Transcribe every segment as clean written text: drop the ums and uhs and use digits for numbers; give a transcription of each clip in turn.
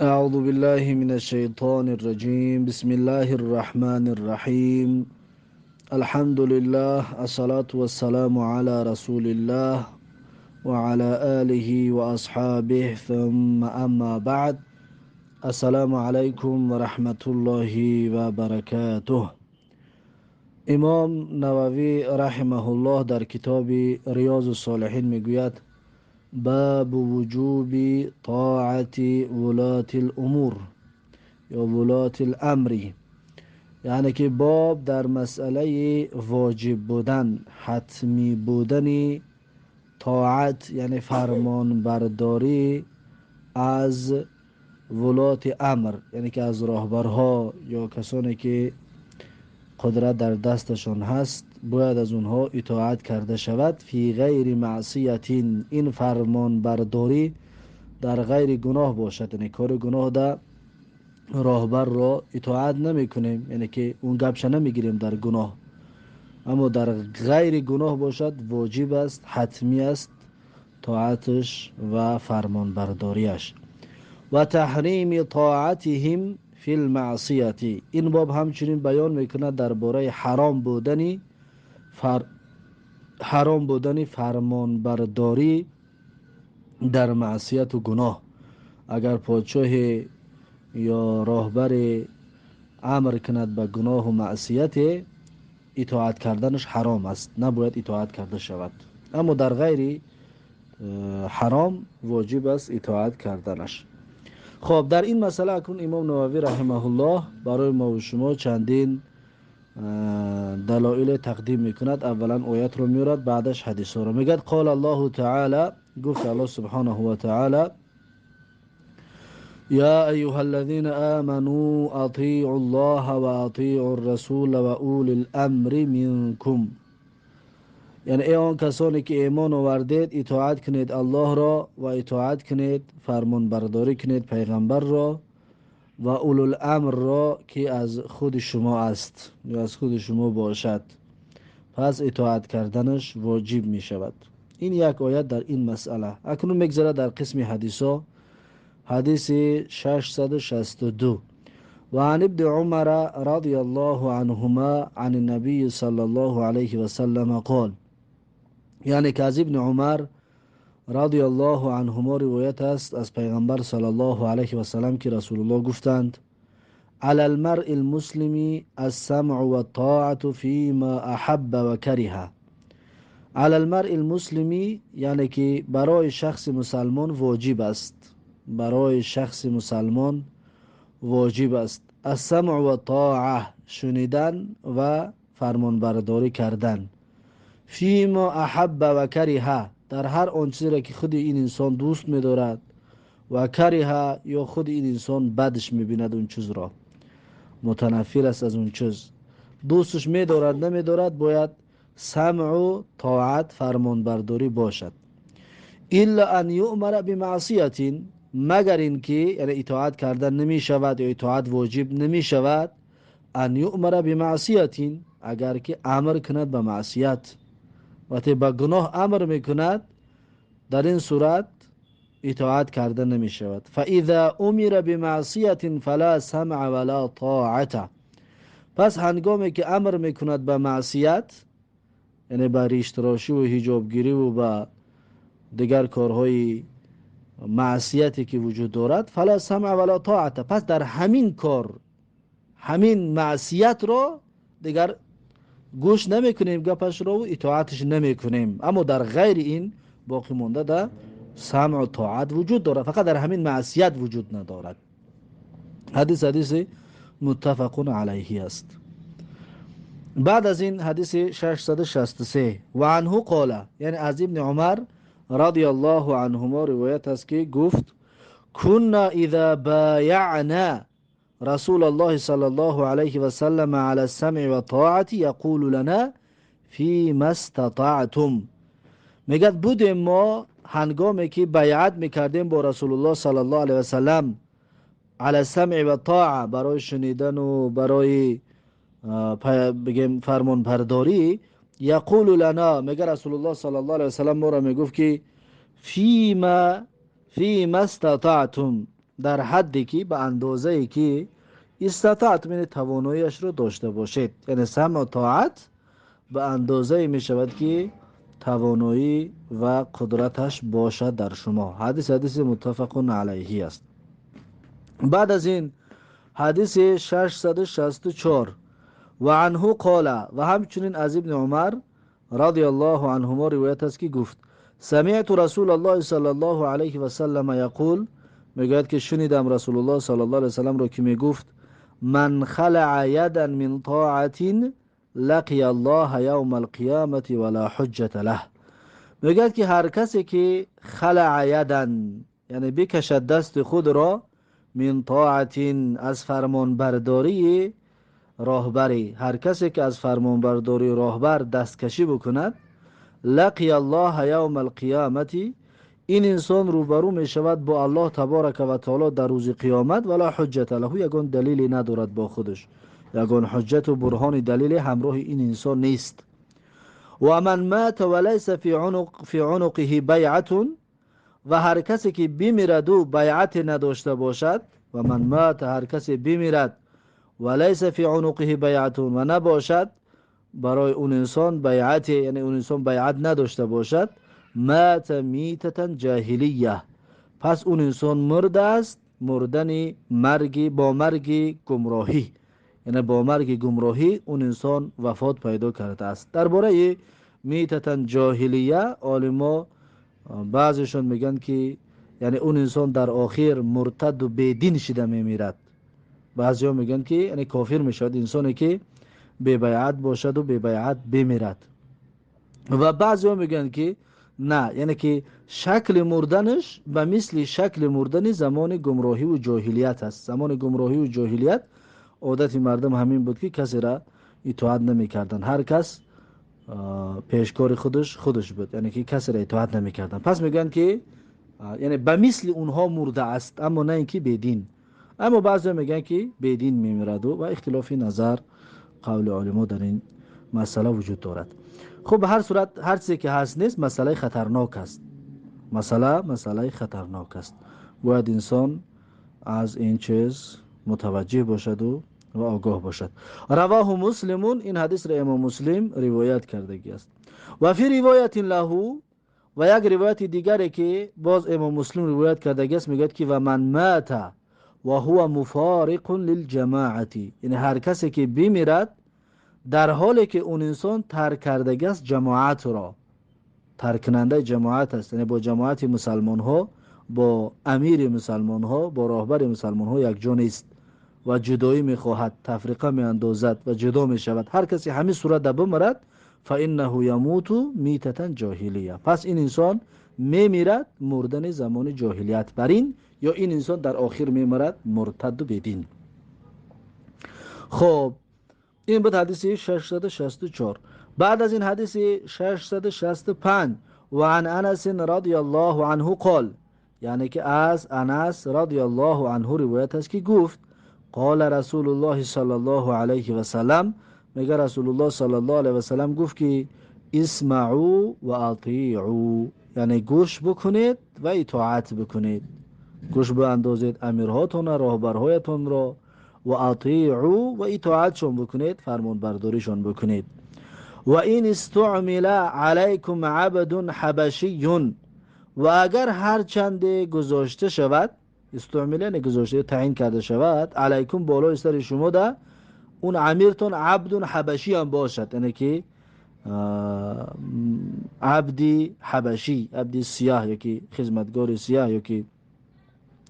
أعوذ بالله من الشيطان الرجيم. بسم الله الرحمن الرحيم. الحمد لله، الصلاة والسلام على رسول الله وعلى آله وأصحابه، ثم أما بعد. السلام عليكم ورحمة الله وبركاته. امام نووی رحمه الله در کتاب ریاض الصالحین میگوید: باب وجوب طاعة ولاة الامور یا ولاة الامر، یعنی که باب در مسئله واجب بودن، حتمی بودن طاعت، یعنی فرمان برداری از ولات امر، یعنی که از راهبرها یا کسانی که قدرت در دستشان هست، باید از اونها اطاعت کرده شود. فی غیر معصیت، این فرمان برداری در غیر گناه باشد، یعنی کار گناه در راهبر را اطاعت نمی کنیم، یعنی که اون گپش نمیگیریم در گناه، اما در غیر گناه باشد واجب است، حتمی است طاعتش و فرمان برداریش. و تحریم طاعتهم فی المعصیت، این باب همچنین بیان میکند درباره حرام بودن فرمان برداری در معصیت و گناه. اگر پادشاه یا راهبر امر کند به گناه و معصیت، اطاعت کردنش حرام است، نباید اطاعت کرده شود، اما در غیر حرام واجب است اطاعت کردنش. خب، در این مسئله اکنون امام نووی رحمه الله برای ما و شما چندین دلایل تقدیم میکند. اولا آیت رو میارد، بعدش حدیث رو میگد. قال الله تعالی، گفت الله سبحانه و تعالی: یا ایها الذین آمنوا اطیعوا الله و اطیعوا الرسول و اولی الامر منکم، یعنی ای آن کسانی که ایمان آوردید، اطاعت کنید الله را و اطاعت کنید، فرمان برداری کنید پیغمبر را و اولو الامر را که از خود شما است یا از خود شما باشد، پس اطاعت کردنش واجب می شود. این یک آیت در این مسئله. اکنون میگذره در قسم حدیث ها. حدیث 662: و عن ابن عمر رضی الله عنهما عن النبي صلى الله عليه وسلم قال، یعنی که از ابن عمر رضی الله عنهما روایت است از پیغمبر صلی الله علیه و سلم که رسول الله گفتند: علی المرء المسلم السمع والطاعة فيما احب و کره. علی المرء المسلم، یعنی که برای شخص مسلمان واجب است، برای شخص مسلمان واجب است السمع والطاعة، شنیدن و فرمانبرداری کردن، فیما احب و کره، در هر آن چیزی را که خود این انسان دوست می‌دارد و کره، یا خود این انسان بدش می‌بیند، اون چیز را متنفر است از اون چیز، دوستش می‌دارد نمی‌دارد، باید سمع و طاعت، فرمانبرداری باشد. الا ان یؤمر بمعصیت، مگر اینکه، یعنی اطاعت کردن نمی شود یا اطاعت واجب نمی شود، ان یؤمر بمعصیت، اگر که امر کند به معصیت، وقتی به گناه امر میکند، در این صورت اطاعت کرده نمی شود. فاذا امر بمعصیت فلا سمع ولا طاعت، پس هنگامی که امر میکند به معصیت، یعنی به ریشتراشی و حجابگیری و به دیگر کارهای معصیتی که وجود دارد، فلا سمع ولا طاعت، پس در همین کار، همین معصیت را دیگر گوش نمیکنیم گپش را و اطاعتش نمیکنیم، اما در غیر این باقی مونده در سمع و طاعت وجود دارد، فقط در همین معصیت وجود ندارد. حدیث حدیث متفق علیه است. بعد از این حدیث 663: و عنه قال، یعنی از ابن عمر رضی الله عنهما روایت است که گفت: كنا اذا بايعنا رسول الله صلى الله عليه وسلم على السمع والطاعة يقول لنا فيما استطعتم. میگد بودیم ما هنگامی که بیعت میکردیم با رسول الله صلی الله علیه وسلم، علی السمع و طاعه، برای شنیدن و برای بگیم فرمان برداری، یقول لنا، میگه رسول الله صلی الله علیه وسلم ما را میگفت که فیما استطعتم. Дар ҳадде ки, ба андозае ки, истатаътум, яъне тавоноиашро дошта бошед. Яъне самъу тоат ба андозае мешавад, ки тавоноӣ ва қудраташ бошад дар шумо. Ҳадис ҳадиси муттафақун алайҳи аст. Баъд аз ин ҳадиси 664. Ва анҳу қола, ва ҳамчунин аз Ибни Умар радиаллоҳу анҳумо ривоят аст, ки гуфт: самиъту Расулаллоҳи саллаллоҳу алайҳи васаллама яқул, мегӯяд, ки шунидам Расулуллоҳ саллаллоҳу алайҳи васалламро, ки мегуфт: ман халаа ядан мин тоатин лақия Аллоҳа явма алқиёмати ва ла ҳуҷҷата лаҳ. Мегӯяд, ки ҳар касе ки халаа ядан, яъне бикашад дасти худро, мин тоатин, аз фармонбардории роҳбарӣ, ҳар касе ки аз фармонбардории роҳбар дасткашӣ бикунад, лақия Аллоҳа явма алқиёмати, ин инсон рӯбарӯ мешавад бо Аллоҳ таборака ва таоло дар рӯзи қиёмат, вала ҳуҷҷата лаҳу, ягон далеле надорад бо худаш, ягон ҳуҷҷату бурҳони далеле ҳамроҳи ин инсон нест. Ва ман мата ва лайса фи унуқиҳи байъатун, ва ҳар касе ки бимираду байъате надошта бошад, ва ман мата, ҳар касе бимирад, ва лайса фи унуқиҳи байъатун, ва набошад барои он инсон байъате, яъне он инсон байъат надошта бошад, мата митатан ҷоҳилия, пас он инсон мурдааст мурдани марги бо марги гумроҳӣ, яъне бо марги гумроҳӣ он инсон вафот пайдо кардааст. Дар бораи митатан ҷоҳилия олимо баъзешон мегӯянд, ки яъне он инсон дар охир муртаду бедин шида мемирад. Баъзеҳо мегӯянд, ки яъне кофир мешавад инсоне ки бебайъат бошаду бебайъат бимирад. Ва баъзеҳо мегӯянд, ки на, яъне ки шакли мурданаш ба мисли шакли мурдани замони гумроҳиву ҷоҳилият аст. Замони гумроҳиву ҷоҳилият одати мардум ҳамин буд, ки касеро итоат намекарданд, ҳар кас пешкори худаш худаш буд, яъне ки касеро итоат намекарданд. Пас мегӯянд, ки яъне ба мисли онҳо мурда аст, аммо на ин ки бедин. Аммо баъзеҳо мегӯянд, ки бедин мемираду, ва ихтилофи назар қавли олимо дар ин масъала вуҷуд дорад. Хуб, ба ҳар сурат, ҳар чизе ки ҳаст нест, масъалаи хатарнок аст, масъала масъалаи хатарнок аст. Бояд инсон аз ин чиз мутаваҷҷеҳ бошаду ва огоҳ бошад. Равоҳу Муслимун, ин ҳадисро имом Муслим ривоят кардагӣ аст. Ва фи ривоятин лаҳу, ва як ривояти дигаре, ки боз имом Муслим ривоят кардагӣ аст, мегӯяд, ки ва ман мата ва ҳува муфориқун лилҷамоати, яъне ҳар касе ки бимирад дар ҳоле ки он инсон тарк кардагӣ аст ҷамоатро, тарккунандаи ҷамоат аст, яъне бо ҷамоати мусалмонҳо, бо амири мусалмонҳо, бо роҳбари мусалмонҳо якҷо нест ва ҷудоӣ мехоҳад, тафриқа меандозад ва ҷудо мешавад, ҳар касе ҳамин сурата бимирад, фаиннаҳу ямуту митатан ҷоҳилия, пас ин инсон мемирад мурдани замони ҷоҳилият бар ин, ё ин инсон дар охир мемирад муртаду бедин. Хуб, ин буд ҳадиси 664. Баъд аз ин ҳадиси 665. Ва ан Анасин радиаллоҳу анҳу қол, яъне ки аз Анас радиаллоҳу анҳу ривоят аст, ки гуфт: қола Расулуллоҳи саллаллоҳу алайҳи васалам, мега Расулуллоҳ саллаллоҳу алайҳи васалам гуфт, ки исмаъу ва атиъу, яъне гӯш бикунед ва итоат бикунед, гӯш биандозед амирҳотонро, роҳбарҳоятонро, ва атиъу, ва итоатшон бикунед, фармонбардоришон бикунед. Ва ин истуъмила алайкум абдун ҳабашиюн, ва агар ҳарчанде гузошта шавад, истуъмила яъне гузошта, таъин карда шавад, алайкум, болои сари шумо да он амиртон, абдун ҳабашӣ ҳам бошад, яъне ки абди ҳабашӣ, абди сияҳ ёки хизматгори сияҳ, ёки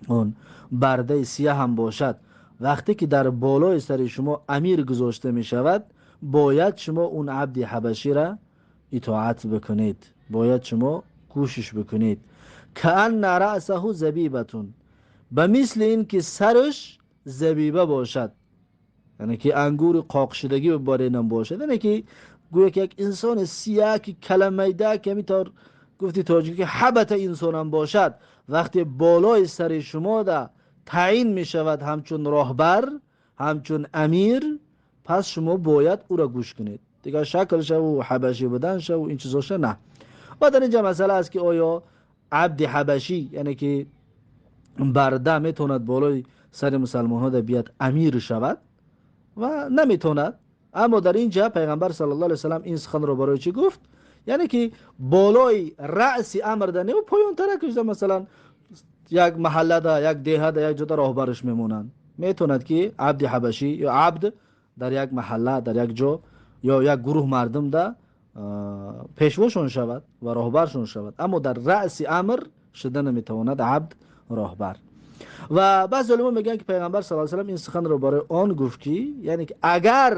он бардаи сияҳ ҳам бошад, вақте ки дар болои сари шумо амир гузошта мешавад, бояд шумо он абди ҳабашира итоат бикунед, бояд шумо кӯшиш бикунед. Каанна раъсаҳу забибатун, ба мисли ин ки сараш забиба бошад, яъне ки ангури қоқшудагӣ баринам бошад, яъне ки гӯё ки як инсони сияҳ, ки каламайда, ки ҳаминтавр гуфти тоҷикӣ ҳабата инсонам бошад, вақте болои сари шумо да таъин мешавад ҳамчун роҳбар, ҳамчун амир, пас шумо бояд ӯро гӯш кунед. Дигар шакл шаву ҳабашӣ будан шаву ин чизоша на. Ва дар инҷа масъала аст, ки оё абди ҳабашӣ, яъне ки Барда метавонад болои сари мусалмонҳо да биёд, амир шавад ва наметавонад. Аммо дар ин ҷа пайғамбар саллаллоҳу алайҳи васаллам ин суханро барои чӣ гуфт? Яъне ки болои раъси амр да не, поёнтара кушда, масалан, як маҳаллада, як деҳада, як ҷода роҳбараш мемонанд. Метавонад ки абди ҳабашӣ ё абд дар як маҳалла, дар як ҷо ё як гурӯҳ мардумда пешвошон шавад ва роҳбаршон шавад, аммо дар раъси амр шуда наметавонад абд роҳбар. Ва баъзе олимо мегӯянд, ки пайғамбар саллаллоҳу алайҳи васаллам ин суханро барои он гуфт, ки яъне ки агар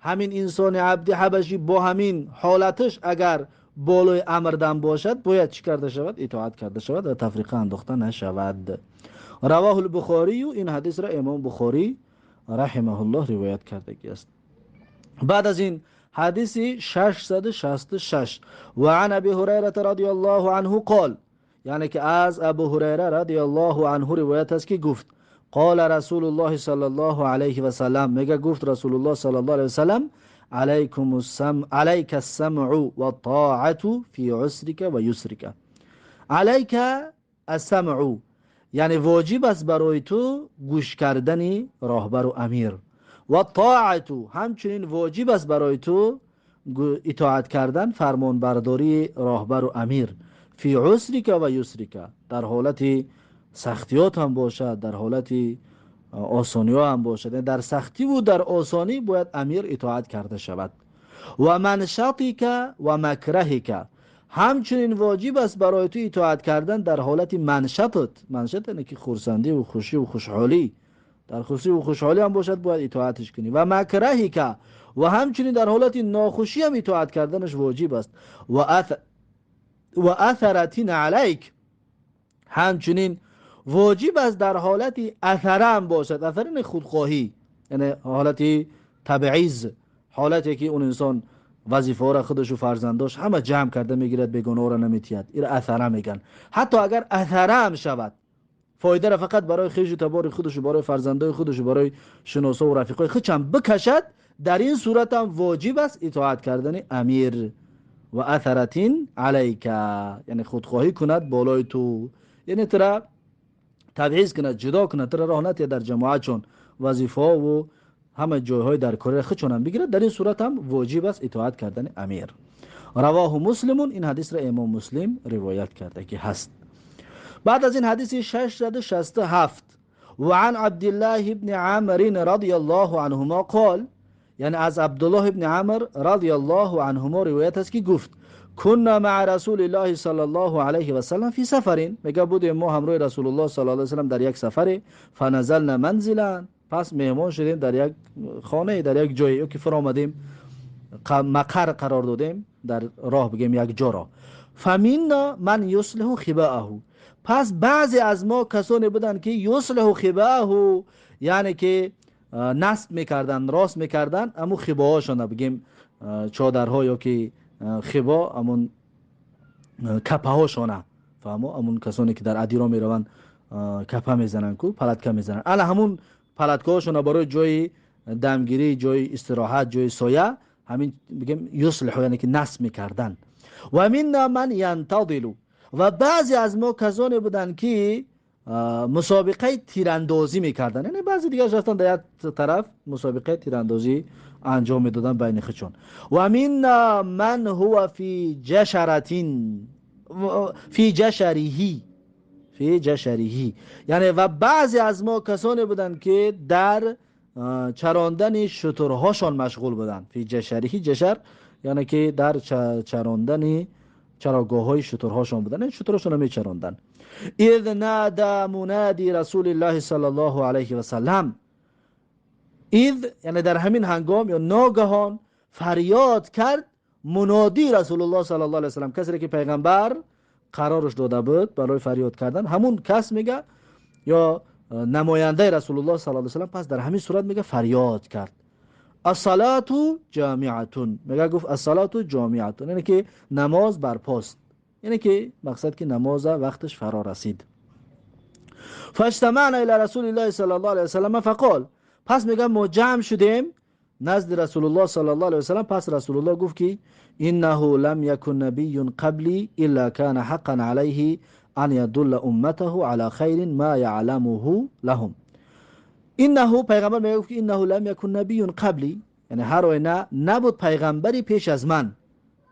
ҳамин инсони абди ҳабашӣ бо ҳамин ҳолаташ агар болои амрдан бошад, бояд чӣ карда шавад? Итоат карда шавад ва тафриқа андохта нашавад. Равоҳу лбухорию, ин ҳадисро имом Бухорӣ раҳимаҳуллоҳ ривоят кардагӣ аст. Баъд аз ин ҳадиси 666. Ва ан Аби Ҳурайрата радиаллоҳу анҳу қол, яъне ки аз Абу Ҳурайра радиаллоҳу анҳу ривоят аст, ки гуфт: қола Расулуллоҳи саллаллоҳу алайҳи васаллам, мега гуфт Расулуллоҳ саллаллоҳу алайҳи васаллам: алайка ассамъу ваттоату фи усрика ва юсрика. Алайка ассамъу, яъне воҷиб аст барои ту гӯш кардани роҳбару амир, ваттоату, ҳамчунин воҷиб аст барои ту итоат кардан, фармонбардории роҳбару амир, фи усрика ва юсрика, дар ҳолати сахтиёт ҳам бошад, дар ҳолати осониҳо ҳам бошад, дар сахтиву дар осонӣ бояд амир итоат карда шавад. Ва маншатика ва макраҳика, ҳамчунин воҷиб аст барои ту итоат кардан дар ҳолати маншатат. Маншат яъне ки хурсандиву хушиву хушҳолӣ, дар хушиву хушҳолӣ ҳам бошад, бояд итоаташ кунӣ. Ва макраҳика, ва ҳамчунин дар ҳолати нохушӣ ҳам итоат карданаш воҷиб аст. Ва аҫаратин алайк, ҳамчунин воҷиб аст дар ҳолати аҫара ҳам бошад. Аҫара яъне худхоҳӣ, яъне ҳолати табъиз, ҳолате ки он инсон вазифаҳоро худашу фарзандош ҳама ҷамъ карда мегирад, бегуноҳро наметиҳад, ира аҫара мегӯянд. Ҳатто агар аҫара ҳам шавад, фоидаро фақат барои хешу табори худашу барои фарзандои худашу барои шиносову рафиқои худшам бикашад, дар ин сурат ҳам воҷиб аст итоат кардани амир. Ва аҫаратин алайка, яъне худхоҳӣ кунад болои ту, яъне тура табъиз кунад, ҷудо кунад, тура роҳ натиҳад дар ҷамоатшон, вазифаҳову ҳама ҷойҳои дар корира худшонам бигирад, дар ин сурат ҳам воҷиб аст итоат кардани амир. Равоҳу Муслимун, ин ҳадисро имом Муслим ривоят карда ки ҳаст. Баъд аз ин ҳадиси 667. Ва ан Абдиллаҳи ибни Амрин радиаллоҳу анҳумо қол, яъне аз Абдуллоҳ ибни Амр радиаллоҳу анҳумо ривоят аст, ки гуфт: кунна маа Расулиллоҳи саллаллоҳу алайҳи васаллам фи сафарин, мега будем мо ҳамроҳи Расулуллоҳ саллаллоҳу алайҳи васаллам дар як сафаре. Фаназална манзилан, пас меҳмон шудем дар як хонае, дар як ҷое, ё ки фаромадем, мақар қарор додем дар роҳ, бигем як ҷоро. Фаминна ман юслиҳу хибааҳу, пас баъзе аз мо касоне буданд, ки юслиҳу хибааҳу, яъне ки насб мекарданд, рост мекарданд аму хибоҳошона, бигем чодарҳо ё ки хибо амун капаҳошона, фаҳмо, амун касоне ки дар адиро мераванд, капа мезананд ку, палатка мезананд, ана ҳамун палаткаҳошона барои ҷои дамгирӣ, ҷои истироҳат, ҷои соя, ҳамин бигем юслиҳу, яъне ки насб мекарданд. Ва минна ман янтадилу, ва баъзе аз мо касоне буданд, ки мусобиқаи тирандозӣ мекарданд, яъне баъзе дигараш рафтанд дар як тараф, мусобиқаи тирандозӣ анҷом медоданд байни худшон. Ва минна ман ҳува фи ҷашаратин, фи ҷашариҳи, фи ҷашариҳи, яъне ва баъзе аз мо касоне буданд, ки дар чарондани шутурҳошон машғул буданд. Фи ҷашариҳи, ҷашар яъне ки дар чарондани чарогоҳҳои шутурҳошон буданд, яъне шутурҳошонро мечаронданд. Из нада мунади Расулиллаҳи саллаллоҳу алайҳи васаллам, из, яъне дар ҳамин ҳангом ё ногаҳон фарёд кард мунодӣ Расулуллоҳ саллаллоҳу алайҳи васаллам, касе ки пайғамбар қарораш дода буд барои фарёд кардан, ҳамун кас мега ё намояндаи Расулуллоҳ саллаллоҳу алайҳи васаллам. Пас дар ҳамин сурат мега фарёд кард: ассалату ҷомиатун, мега гуфт: ассалату ҷомиатун, яъне ки намоз барпост, яъне ки мақсад ки намоза вақташ фаро расид. Фаҷтамаъна ила Расулиллаҳи саллаллоҳу алайҳи васаллам фақол, пас мега мо ҷамъ шудем назди Расулуллоҳ саллаллоҳу алайҳи васаллам. Пас Расулуллоҳ гуфт, ки иннаҳу лам якун набиюн қаблӣ илла кана ҳаққан алайҳи أن يدل أمته على خير ما يعلمه لهم. إنه پیغمبر میگفت که إنه لم يكن نبي قبلي، یعنی هر آینه نبود پیغمبری پیش از من،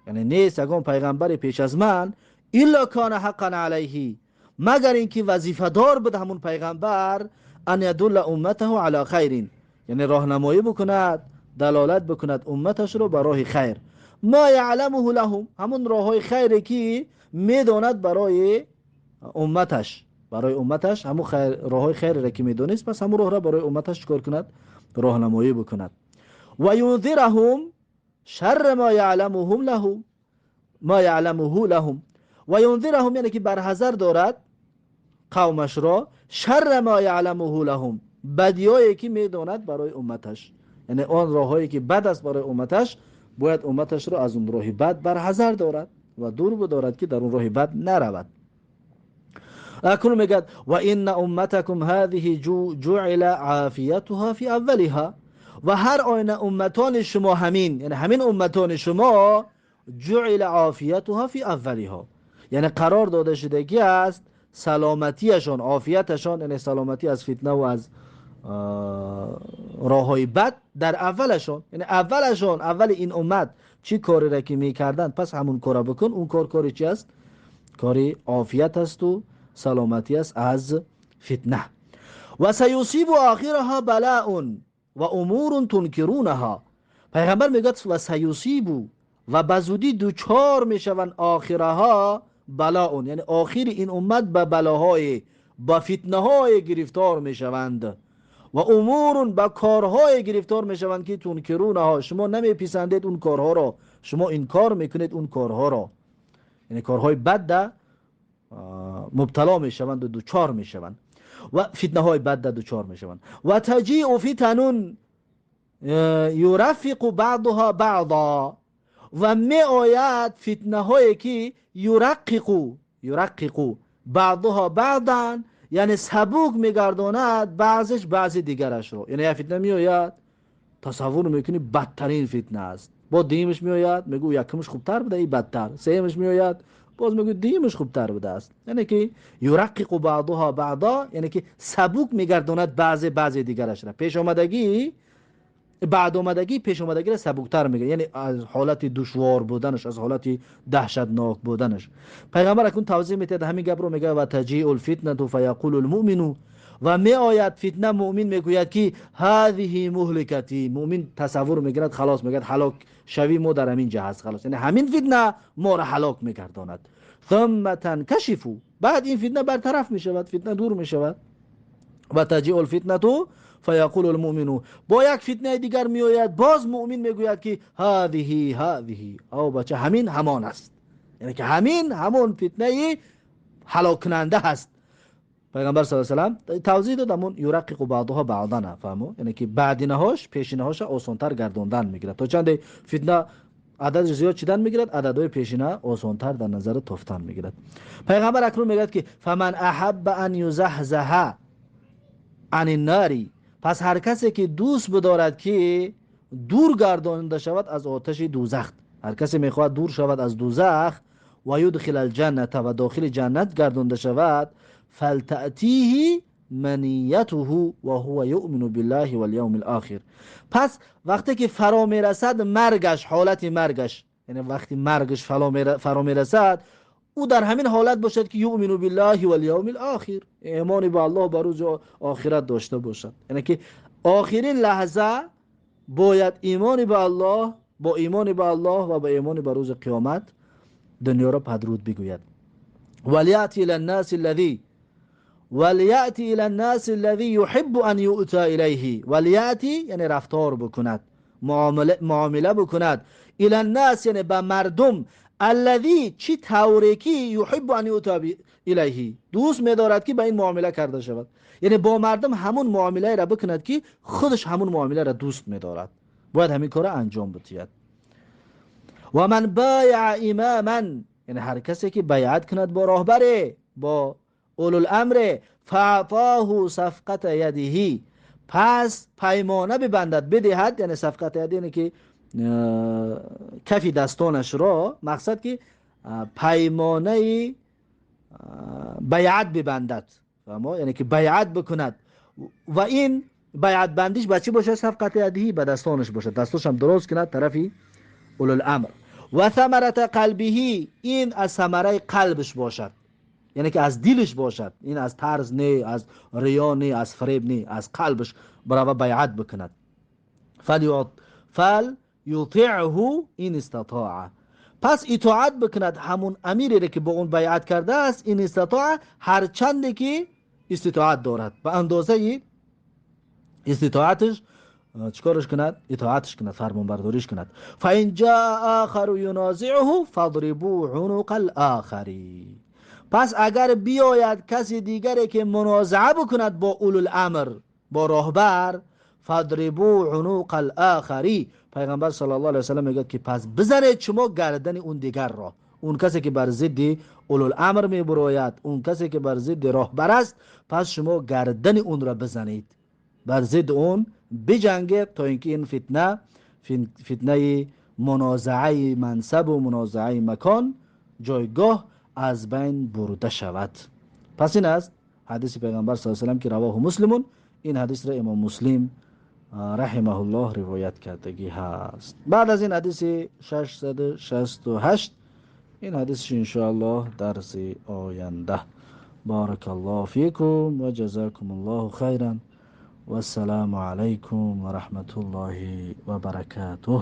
یعنی نیست یگان پیغمبری پیش از من، إلا كان حقا عليه، مگر اینکه وظیفه دار بود همون پیغمبر، أن يدل أمته على خير، یعنی راهنمایی بکند، دلالت بکند امتش رو به راه خیر، ما يعلمه لهم، همون راه های خیری که میداند برای امتش، برای امتش همون خیر، راه های خیر را که میدونست، پس همون راه را برای امتش چکار کند؟ راهنمایی بکند. و ينذرهم شر ما يعلمهم له، ما يعلمه لهم. و ينذرهم یعنی که برحذر دارد قومش را، شر ما يعلمه لهم، بدیایی که میداند برای امتش، یعنی آن راههایی که بد است برای امتش، باید امتش را از اون راه بد برحذر دارد و دور بدارد که در اون راه بد نرود. اکنون میگد و إن أمتكم هذه جعل عافيتها في أولها، و هر آینه امتان شما همین، یعنی همین امتان شما، جعل عافيتها في أولها، یعنی قرار داده شدگی است سلامتیشان، عافیتشان، یعنی سلامتی از فتنه و از راه های بد در اولشان، یعنی اولشان، اول این امت چی کاری را که میکردند، پس همون کارا بکن. اون کار کاری چی است؟ کاری عافیت است و سلامتی است از فتنه. و سيصيب آخرها بلاء و امور تنكرونها. پیغمبر میگه و سيصيب، و بزودی دوچار میشوند، آخرها بلاء، یعنی آخر این امت به بلاهای، با فتنه های گرفتار میشوند، و امور، با کارهای گرفتار میشوند که تنكرونها، شما نمیپسندید اون کارها را، شما انکار میکنید اون کارها را، یعنی کارهای بد مبتلا میشوند و دوچار میشوند و فتنه های بد دوچار میشوند. و تجيء فتن يرفق بعضها بعضا، و می آید فتنه هایی که يرقق بعضها بعضا، یعنی سبوک میگرداند بعضش بعضی دیگرش رو. یعنی یک فتنه میآید، تصور میکنی بدترین فتنه است، با دیمش میآید، میگو یکمش خوبتر بوده، این بدتر، سیمش میآید، باز میگو دیمش خوبتر بوده است. یعنی که يرقق بعضها بعضا، یعنی که سبوک میگرداند بعضی بعضی دیگرش را، پیش آمدگی بعد آمدگی پیش آمدگی را سبکتر میگه، یعنی از حالت دشوار بودنش، از حالت دهشتناک بودنش. پیغمبر اکنون توضیح میده همین گپ رو، میگه و تجيء الفتنة فيقول المؤمن، و می آید فتنه، مؤمن میگوید که هذه مهلكتي، مؤمن تصور میگیرد خلاص، میگه هلاک شوی ما در همین جا هست، خلاص، یعنی همین فتنه ما را هلاک میگرداند. ثم تنكشف، بعد این فتنه برطرف میشود، فتنه دور میشود. و تجيء الفتنة فيقول المؤمن، با یک فتنه دیگر میآید، باز مؤمن میگوید که هذه هذه، او بچه همین همان است، یعنی که همین همون فتنه هلاک کننده هست. پیغمبر صلی الله علیه و سلم توضیح داد همون يرقق بعضها بعضا، فهمو، یعنی که بعدینهاش پیشینهاش آسانتر گردوندن میگیرد، تا چند فتنه عدد زیاد شدن میگیرد، عددهای پیشینه آسانتر در نظر تافتن میگیرد. پیغمبر اکنون میگه که فمن احب ان يزحزح عن النار، پس هر کسی که دوست بدارد که دور گردانده شود از آتش دوزخ، هر کسی میخواهد دور شود از دوزخ، و يدخل الجنة، و داخل جنت گردانده شود، فلتأتيه منيته وهو يؤمن بالله واليوم الآخر. پس وقتی که فرا میرسد مرگش، حالت مرگش، یعنی وقتی مرگش فرا میرسد، او در همین حالت باشد که يؤمن بالله واليوم الآخر، ایمان به الله، به روز آخرت داشته باشد. یعنی که آخرین لحظه باید ایمان به الله، با ایمان به الله و با ایمان به روز قیامت دنیا را پدرود بگوید. وليأت إلى الناس الذي يحب أن يؤتى إليه. وليأت یعنی رفتار بکند، معامله بکند، إلى الناس یعنی به مردم، الذي چی طوری که يحب أن يؤتى إليه، دوست می‌دارد که به این معامله کرده شود، یعنی با مردم همون معامله را بکند که خودش همون معامله را دوست می‌دارد، باید همین کار را انجام بدهد. و من بايع إماما، یعنی هر کسی که بیعت کند با راهبر، با اولو الامر، فاعطاه صفقة يده، پس پیمانه ببندد، بدهد، یعنی صفقة يده یعنی که کفی دستانش را، مقصد که پیمانه بیعت ببندد، یعنی که بیعت بکند و این بیعت بندیش با چی باشه؟ صفقت یدهی، به دستانش باشه، دستاش هم درست کند طرفی اولو الامر. و ثمرت قلبه، این از ثمره قلبش باشد، یعنی که از دلش باشد، این از ترس نه، از ریا نه، از فریب نه، از قلبش برای بیعت بکند. فل یطیعه این استطاع، پس اطاعت بکند همون امیری را که با اون بیعت کرده است، این استطاع هرچند که استطاعت دارد، به اندازه استطاعتش چیکارش کند؟ اطاعتش کند، فرمانبرداریش کند. فان جاء آخر ینازعه فاضربوا عنق الاخر، پس اگر بیاید کسی دیگری که منازعه بکند با اولو الامر، با راهبر، فاضربوا عنق الاخر، پیغمبر صلی الله علیه و سلم میگه که پس بزنید شما گردن اون دیگر را، اون کسی که بر ضد اولو الامر میبراید، اون کسی که بر ضد راهبر است، پس شما گردن اون را بزنید، بر ضد اون بجنگید تا اینکه این فتنه، فتنه منازعه منصب و منازعه مکان، جایگاه از بین برده شود. پس این است حدیث پیغمبر صلی الله علیه و سلم که رواه مسلمون، این حدیث را امام مسلم رحمه الله روایت کردگی هست. بعد از این حدیث 668، این حدیث انشاءالله درس آینده. بارک الله فیکم و جزاکم الله خیرا و السلام علیکم و رحمت الله و برکاته.